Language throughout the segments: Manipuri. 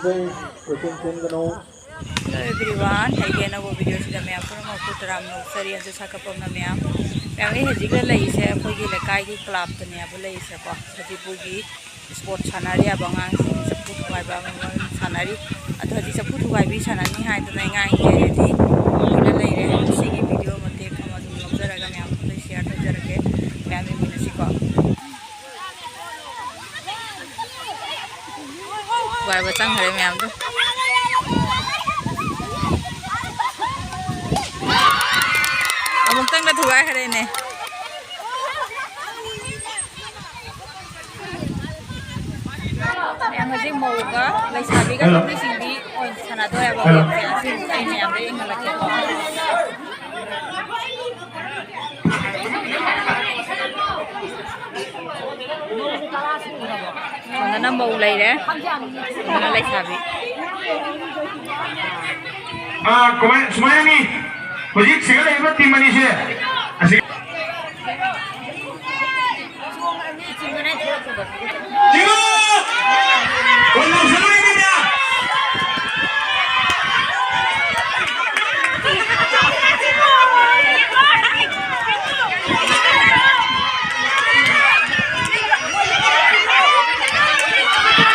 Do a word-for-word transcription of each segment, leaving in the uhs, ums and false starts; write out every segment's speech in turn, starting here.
ꯀꯣꯏꯆꯦꯟ ꯆꯦꯟꯒꯅꯨ꯫ Hello everyone, ꯑꯩꯒꯤ ꯑꯅꯧꯕ video ꯁꯤꯗ ꯃꯌꯥꯝ ꯄꯨꯝꯅꯃꯛꯄꯨ ꯇꯔꯥꯝꯅ ꯑꯣꯛꯆꯔꯤ꯫ ꯑꯗꯨ ꯁꯥꯀꯞꯄꯝꯅ ꯃꯌꯥꯝ, ꯃꯌꯥꯝ, ꯑꯩ ꯍꯧꯖꯤꯛ ꯂꯩꯔꯤꯁꯦ ꯑꯩꯈꯣꯏꯒꯤ ꯂꯩꯀꯥꯏꯒꯤ club ꯇꯅꯦꯕ ꯂꯩꯔꯤꯁꯦꯀꯣ꯫ ꯁꯖꯤꯄꯨꯔꯒꯤ sport ꯁꯥꯟꯅꯔꯤ ꯍꯥꯏꯕ ꯑꯉꯥꯡꯁꯤꯡ, ꯆꯐꯨ ꯊꯨꯒꯥꯏꯕ ꯑꯃꯃꯝ ꯁꯥꯟꯅꯔꯤ꯫ ꯑꯗꯣ ꯍꯧꯖꯤꯛ ꯆꯐꯨ ꯊꯨꯒꯥꯏꯕꯤ ꯁꯥꯟꯅꯅꯤ ꯍꯥꯏꯗꯅ ꯑꯉꯥꯡꯁꯦ ready ꯑꯣꯏꯅ ꯂꯩꯔꯦ꯫ ꯁꯤꯒꯤ video ꯃꯇꯦꯛ ꯑꯃ ꯑꯗꯨꯝ ꯂꯧꯖꯔꯒ ꯃꯌꯥꯝ ꯑꯩꯈꯣꯏ share ꯇꯧꯖꯔꯛꯀꯦ꯫ ꯃꯌꯥꯝ ꯌꯦꯡꯃꯤꯟꯅꯁꯤꯀꯣ꯫ ꯊꯨꯒꯥꯏꯕ ꯆꯪꯈ꯭ꯔꯦ ꯃꯌꯥꯝꯗꯣ꯫ ꯑꯃꯨꯛꯇꯪꯗ ꯊꯨꯒꯥꯏꯈ꯭ꯔꯦꯅꯦ꯫ ꯃꯌꯥꯝ ꯍꯧꯖꯤꯛ ꯃꯧꯒ ꯂꯩꯁꯥꯕꯤꯒ ꯅꯨꯄꯤꯁꯤꯡꯗꯤ ꯑꯣꯏꯅ ꯁꯥꯟꯅꯗꯣꯔꯦꯕ game ꯁꯦ꯫ ꯑꯁꯤ ꯑꯩ ꯃꯌꯥꯝꯗ ꯌꯦꯡꯍꯜꯂꯛꯀꯦꯀꯣ꯫ ꯁꯣꯝꯗꯅ ꯃꯧ ꯂꯩꯔꯦ, ꯁꯣꯝꯗꯅ ꯂꯩꯁꯥꯕꯤ꯫ ꯑꯥ, ꯀꯃꯥꯏ-, ꯁꯨꯃꯥꯏꯅꯅꯤ, ꯍꯧꯖꯤꯛ ꯁꯤꯗ ꯂꯩꯔꯤꯕ team ꯑꯅꯤꯁꯦ ꯑꯁꯤ ꯆꯤꯡꯉꯨ! ꯑꯣꯏ, ꯂꯥꯎꯁꯜꯂꯨ ꯏꯕꯦꯝꯃ!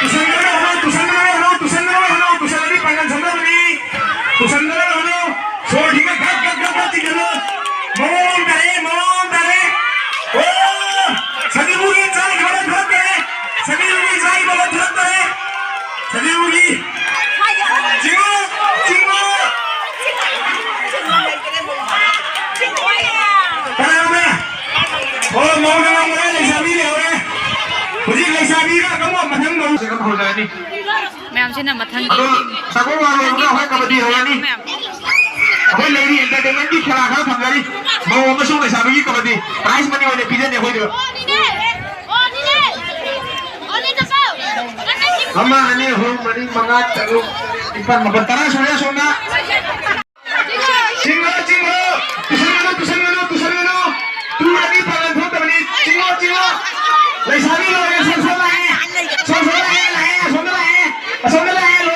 ꯇꯨꯁꯟꯒꯅꯨ, ꯍꯜꯂꯣ, ꯇꯨꯁꯟꯒꯅꯨ, ꯍꯜꯂꯣ, ꯇꯨꯁꯟꯒꯅꯨ, ꯍꯜꯂꯣ, ꯇꯨꯁꯜꯂꯗꯤ ꯄꯥꯡꯒꯜ ꯁꯣꯟꯊꯕꯅꯤ꯫ ꯇꯨꯁꯟꯒꯅꯨ, ꯍꯜꯂꯣ, ꯁꯣꯔ ꯊꯤꯡꯒ ꯒꯛ, ꯒꯛ, ꯒꯛ, ꯒꯛ ꯆꯤꯡꯒꯅꯨ꯫ ꯃꯑꯣꯡ ꯇꯥꯔꯦ, ꯃꯑꯣꯡ ꯇꯥꯔꯦ꯫ ꯑꯣ! ꯁꯖꯤꯕꯨꯒꯤ ꯆꯥꯏ ꯈꯔ ꯊꯣꯛꯇꯔꯦ꯫ ꯁꯖꯤꯕꯨꯒꯤ ꯆꯥꯏ ꯈꯔ ꯊꯣꯛꯇꯔꯦ꯫ ꯁꯖꯤꯕꯨꯒꯤ꯫ ꯆꯤꯡꯉꯨ! ꯆꯤꯡꯉꯨ! ꯀꯅꯥꯅꯣ? ꯑꯣ, ꯃꯧꯅ ꯉꯝꯈ꯭ꯔꯦ, ꯂꯩꯁꯥꯕꯤ ꯂꯩꯍꯧꯔꯦ꯫ ꯍꯧꯖꯤꯛ ꯂꯩꯁꯥꯕꯤꯒ ꯑꯀꯟꯕ ꯃꯊꯪ ꯃꯧ ꯍꯧꯖꯔꯅꯤ꯫ ꯃꯌꯥꯝꯁꯤꯅ ꯃꯊꯪꯒꯤ ꯑꯗꯣ team꯫ ꯁꯒꯣꯜ ꯋꯥꯡꯃ ꯃꯊꯪꯒꯤ ꯑꯃꯒ ꯑꯩꯈꯣꯏ ꯀꯕꯗꯤ ꯍꯧꯔꯅꯤ꯫ ꯃꯌꯥꯝ꯫ ꯑꯩꯈꯣꯏ ꯂꯩꯔꯤ entertainment ꯀꯤ ꯈꯦꯂꯥ ꯈꯔ ꯊꯝꯖꯔꯤ꯫ ꯃꯧ ꯑꯃꯁꯨꯡ ꯂꯩꯁꯥꯕꯤꯒꯤ ꯀꯕꯗꯤ prize money ꯑꯣꯏꯅ ꯄꯤꯖꯅꯤ ꯑꯩꯈꯣꯏꯗ꯫ ꯑꯃ, ꯑꯅꯤ, ꯑꯍꯨꯝ, ꯃꯔꯤ, ꯃꯉꯥ, ꯇꯔꯨꯛ, ꯇꯔꯦꯠ, ꯅꯤꯄꯥꯜ, ꯃꯥꯄꯜ, ꯇꯔꯥ ꯁꯨꯔꯦ ꯑꯁꯣꯝꯗ꯫ ꯆꯤꯡꯉꯣ, ꯆꯤꯡꯉꯣ꯫ ꯇꯨꯁꯟꯒꯅꯨ, ꯇꯨꯁꯟꯒꯅꯨ, ꯇꯨꯁꯟꯒꯅꯨ꯫ ꯇꯨꯔꯗꯤ ꯄꯥꯡꯒꯜ ꯊꯣꯛꯇꯕꯅꯤ꯫ ꯆꯤꯡꯉꯣ, ꯆꯤꯡꯉꯣ꯫ ꯂꯩꯁꯥꯕꯤ ꯂꯣꯏꯔꯦ, ꯁꯣꯝ, ꯁꯣꯝ ꯂꯥꯛꯑꯦ꯫ ꯁꯣꯝ, ꯁꯣꯝ ꯂꯥꯛꯑꯦ, ꯂꯥꯛꯑꯦ, ꯑꯁꯣꯝꯗ ꯂꯥꯛꯑꯦ꯫ ꯑꯁꯣꯝꯗ ꯂꯥꯛꯑꯦ꯫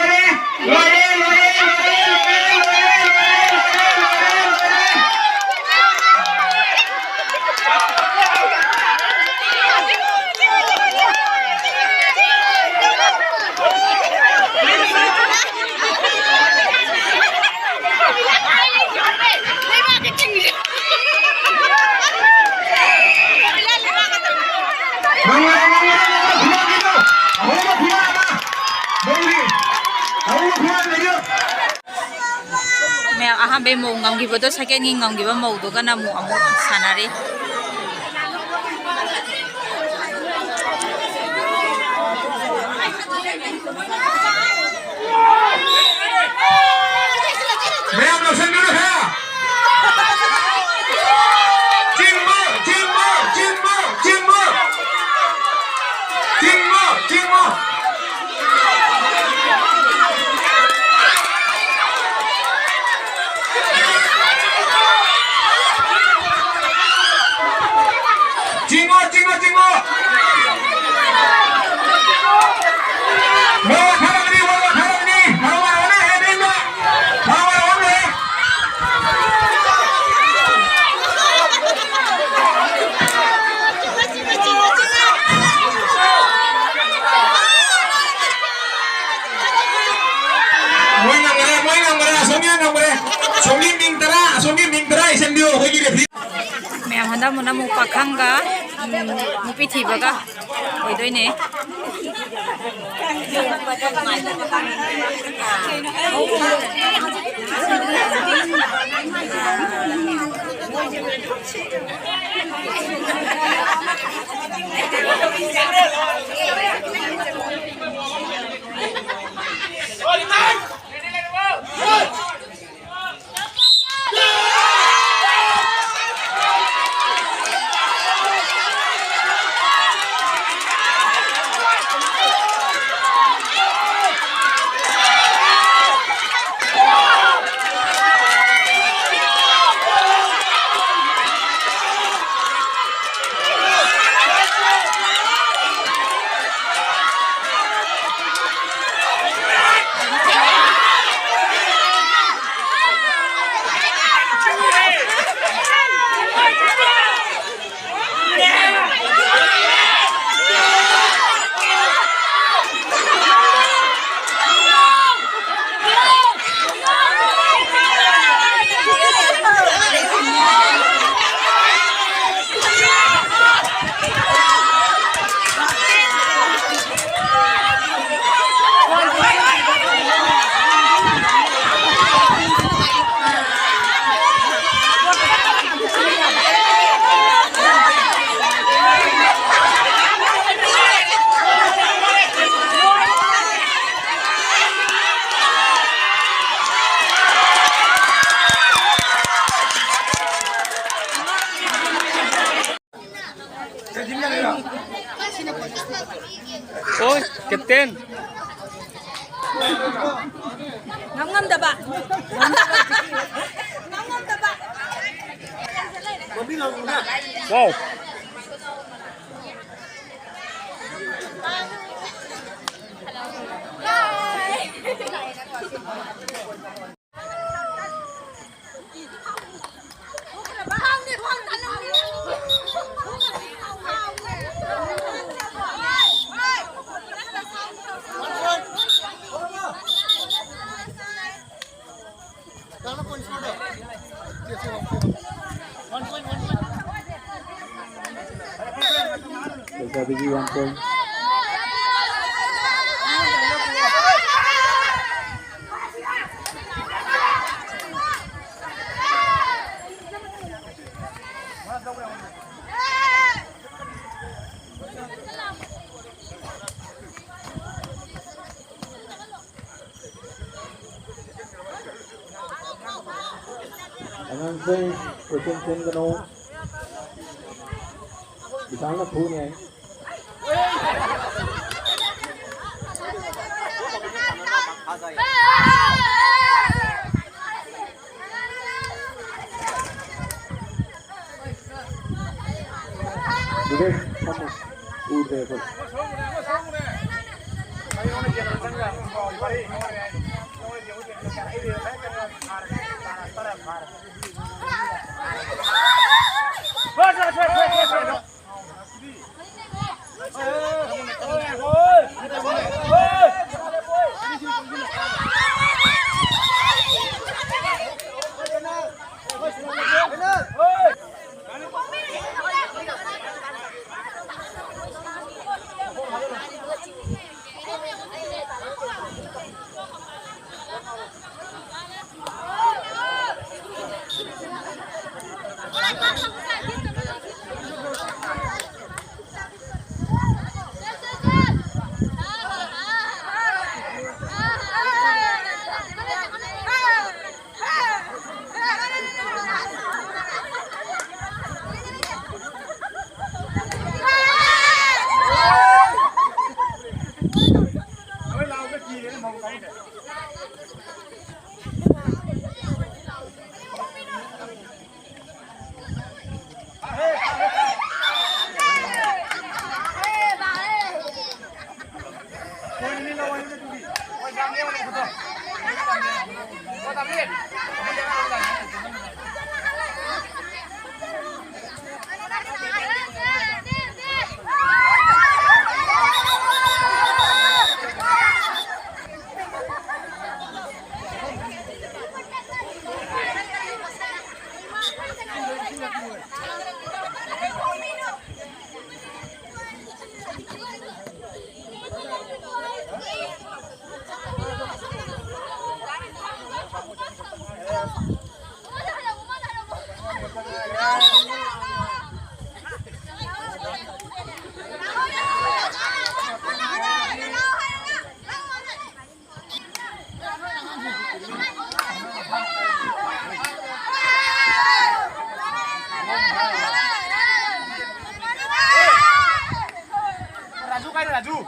ꯃꯌꯥꯝ ꯑꯍꯥꯟꯕꯩ ꯃꯧ ꯉꯝꯈꯤꯕꯗꯣ, ꯁꯦꯀꯦꯟꯒꯤ ꯉꯝꯈꯤꯕ ꯃꯧꯗꯨꯒꯅ ꯑꯃꯨꯛ, ꯑꯃꯨꯛ ꯁꯥꯟꯅꯔꯤ꯫ ꯃꯌꯥꯝ ꯂꯧꯁꯤꯟꯕꯤꯔꯣ ꯈꯔ꯫ ꯆꯤꯡꯕ, ꯆꯤꯡꯕ, ꯆꯤꯡꯕ, ꯆꯤꯡꯕ꯫ ꯆꯤꯡꯕ, ꯆꯤꯡꯕ꯫ ꯆꯤꯡꯉꯣ, ꯆꯤꯡꯉꯣ, ꯆꯤꯡꯉꯣ꯫ ꯋꯥ ꯊꯥꯔꯕꯅꯤ, ꯋꯥ ꯊꯥꯔꯕꯅꯤ꯫ ꯊꯥꯔꯕꯅꯤ, ꯍꯦ, ꯅꯦꯝꯅ꯫ ꯊꯥꯔꯕꯅꯤ, ꯍꯦ꯫ ꯃꯣꯏ ꯉꯝꯈ꯭ꯔꯦ, ꯃꯣꯏ ꯉꯝꯈ꯭ꯔꯦ, ꯑꯁꯣꯝꯒꯤ ꯉꯝꯈ꯭ꯔꯦ꯫ ꯑꯁꯣꯝꯒꯤ ꯃꯤꯡ ꯇꯔꯥ, ꯑꯁꯣꯝꯒꯤ ꯃꯤꯡ ꯇꯔꯥ ꯏꯁꯤꯟꯕꯤꯌꯨ, ꯑꯩꯈꯣꯏꯒꯤ referee꯫ ꯃꯌꯥꯝ ꯍꯟꯗꯛ ꯑꯃꯨꯛꯅ ꯑꯃꯨꯛ ꯄꯥꯈꯪꯒ, ꯎꯝ, ꯅꯨꯄꯤ ꯊꯤꯕꯒ ꯑꯣꯏꯗꯣꯏꯅꯦ꯫ ꯍꯣꯏ, ꯀꯦꯞꯇꯦꯟ꯫ ꯉꯝ ꯉꯝꯗꯕ꯫ ꯉꯝ ꯉꯝꯗꯕ꯫ ꯋꯥꯎ꯫ ꯂꯩꯁꯥꯕꯤꯒꯤ one point꯫ ꯑꯉꯥꯡꯁꯤꯡ, ꯀꯣꯏꯆꯦꯟ ꯆꯦꯟꯒꯅꯨ꯫ ꯕꯤꯁꯥꯜꯅ ꯐꯨꯅꯤ ꯍꯥꯏ꯫ ꯎꯗ꯭ꯔꯦ ꯑꯩꯈꯣꯏ꯫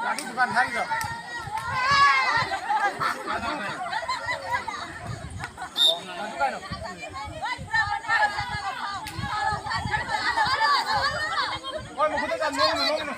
ꯑꯗꯨ ꯗꯨꯀꯥꯟ ꯊꯥꯔꯤꯗꯣ꯫ ꯍꯣꯏ, ꯃꯈꯨꯠꯇ ꯆꯠ, ꯅꯣꯡꯅꯨ, ꯅꯣꯡꯅꯨ꯫